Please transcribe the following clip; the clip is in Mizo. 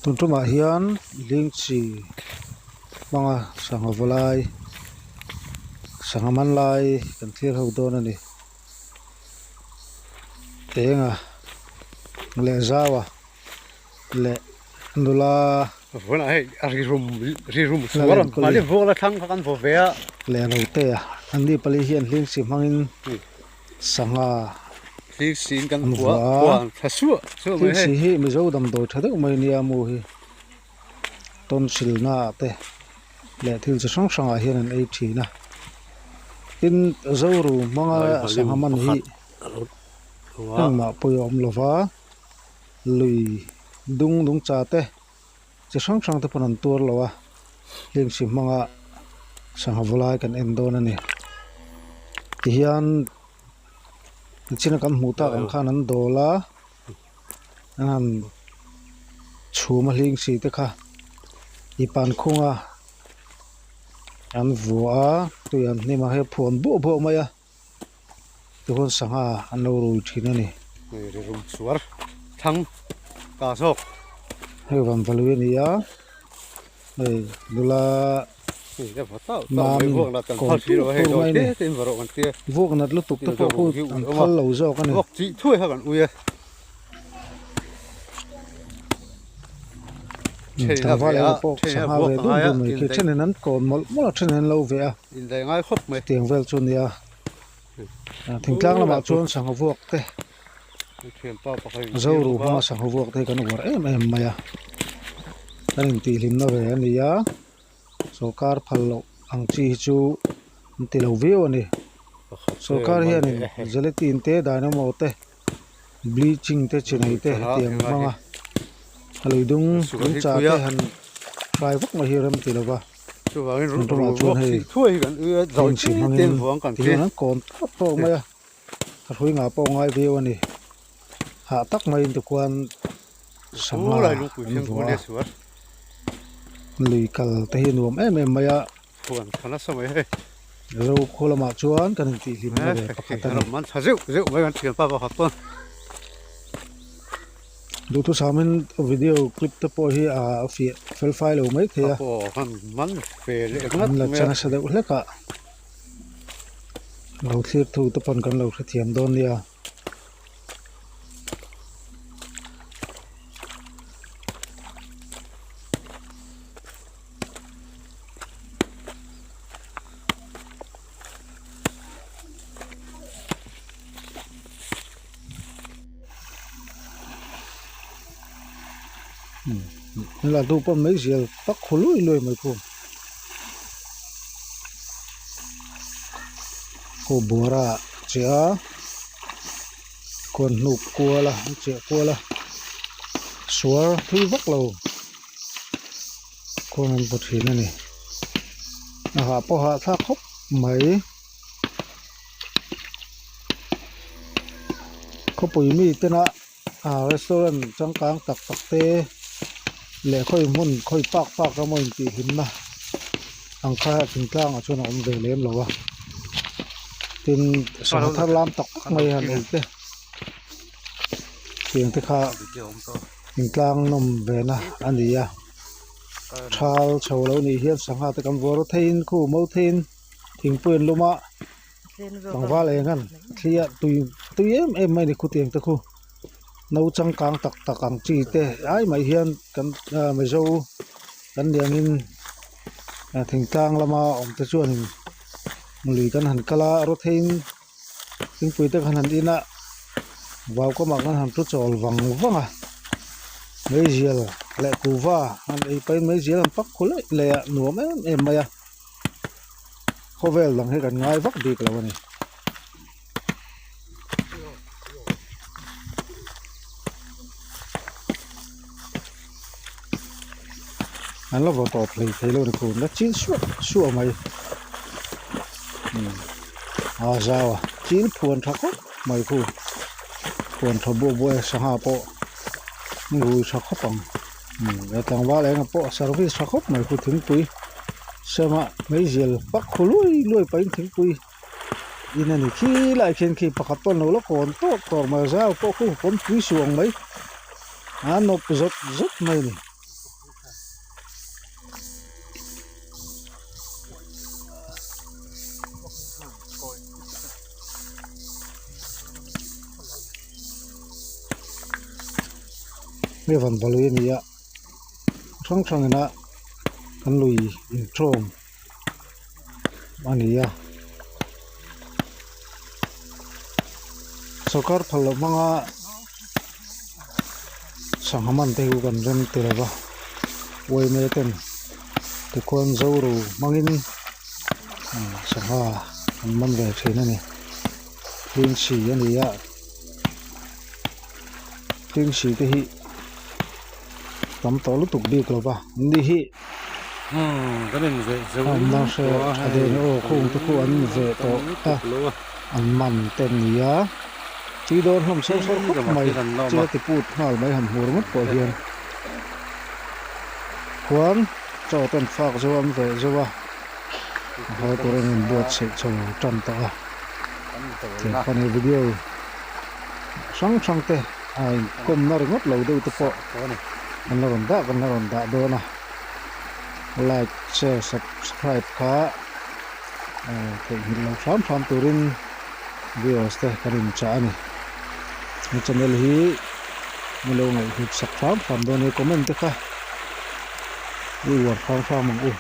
Tun tumah hian lingchi hmanga sangha vaw lai sangha man lai kan thlir ho dawn a ni tenga leh zaua leh nula leh rotea an ni pali hian lingchi hmangin. Sangha an vuah a, thilsi hi Mizo damdawi tha deuh mai nia mu hi tonsil na ah te leh thil chi hrang hrang ah hian an ei thin a, tin Zoru hmanga sangha man hi engmah pawh a awm lova lui dung nungcha te chi hrang hrang te pawn an tuar lo a hlimsi hmanga sangha vaw lai kan en dawn a ni tihian nichina kan hmuh tak ang khan an dawl a an han chhum a hling si te kha ipan khung a an vuah a tui an hnim a hei a phuan buah buah mai a. Tichuan sangha an lo rui thin a ni. Hei ri rum chhuar thlang ta zawk. Hei van valui a ni a, hei nula mamin kawm tur tur mai a ni. Vuak nat lutuk te pawh khu an phal lo zawk a ni. Tlangval erawh pawh sangha ve dun dun mai khi thenin an kawn mawlh mawlh a thenin an lo ve a chutiang vel chu a nia thingtlang lamah chuan sangha vuak te zoru hmanga sangha vuak te hi kan uar em em mai a kan intihhlimna ve a ni a sawrkar phal loh ang chi hi chu an ti lo viau a ni sawrkar hianin gelatin te dynamo te. Bleaching te chi nei te hetiang hmang a a lui dung lungcha te han hrai vak mai hi rem ti lova an tumah chuan hei heng chi hmangin tihian an kawn tawk tawk mai a a hrui ngah pawh a ngai viau a ni hah tak maiin tikhuan sangha an vuah a lui kal te hi nuam em em mai a. Zo khaw lamah chuan kan intih hlimna ve pakhat a ni. Duhthusamin video clip te pawh hi a fiah fel fai lo mai thei a. An la cha nasa deuh hlek a. Lo thlir thu te pawn kan lo hrethiam dawn nia. La duh pawh mai zial tak khu lui lui mai khu khu buara che a khuan hnuk kual a an chiah kual a suar thui vak lo. Khawn an bu thin a ni a hah pawh a hahthlak khawp mai khawpui mi tena ah restaurant changkang tak tak te leh khawi hmun khawi park park emaw intih hlimna ang kha thingtlang ah chuan a awm ve lem lo a tin sangha thar lam tak tak mai han ei te tiang te kha. Thingtlang nawm ve na a ni a thal chho lo nih hian sangha te kan vuar theiin khu mo theiin thingpui an lum a tlangval eng an thli a tui tui em em mai a ni khutiang te khu no changkang tak tak ang chi te ai mai hian kan ah mizo kan ni angin thingtlang lama awm te chuanin lui kan han kal a rawtheiin. Thingpui te khan han in a vau kawmah khan han thu chawl vang vang a meizial leh kuhva han ei pahin meizial an pak khu laih laih a nuam em em mai a khawvel dang hi kan ngai vak bik lo a ni. An la vaw tawp hlei thei lo ni khum la chil suah suah mai a zau a chil phuan tha khawp mai khu phuan tha buah buah e sangha pawh rui tha khawp ang he tlangval eng ah pawh service tha khawp mai khu thingpui sema meizial pak khu lui lui pahin thingpui in a ni khi lai khian khi pakhat pawh an lo la kawn tawk tawk mai a zau pawh khu pawn pui suang mai a nawp zawt zawt mai a ni. Hei van va lui a ni a hrang hrang ina kan lui intawm a ni a sawrkar phal loh hmanga sangha man te hi kan rem ti lova uaime ten tikhuan zoro hmangin sangha an man ve thin a ni hling si a ni a hling si te hi tam tawh lutuk bik lo va an ni hi an la hre tha deuh a aw khung te khu an ve tawh a an man te an ni a tui dawn hlawm sawr sawr khawp mai chil a ti put nghal mai han hmu ringawt pawh hian khuan chaw te an fak zo a an veh zo a a haw tur an inbuatsaih chho tan tawh a. Tiang he video hrang hrang te a inkawmna ringawt lo deuh te pawh an la rawn dah kan la rawn dah dawn a like share subscribe kha theihnghilh lo hram hram turin viewers te kan inchah a ni he channel hi min lo ngaihhlut sak hram hram dawn a ni comment te kha i uar hram hram ang u.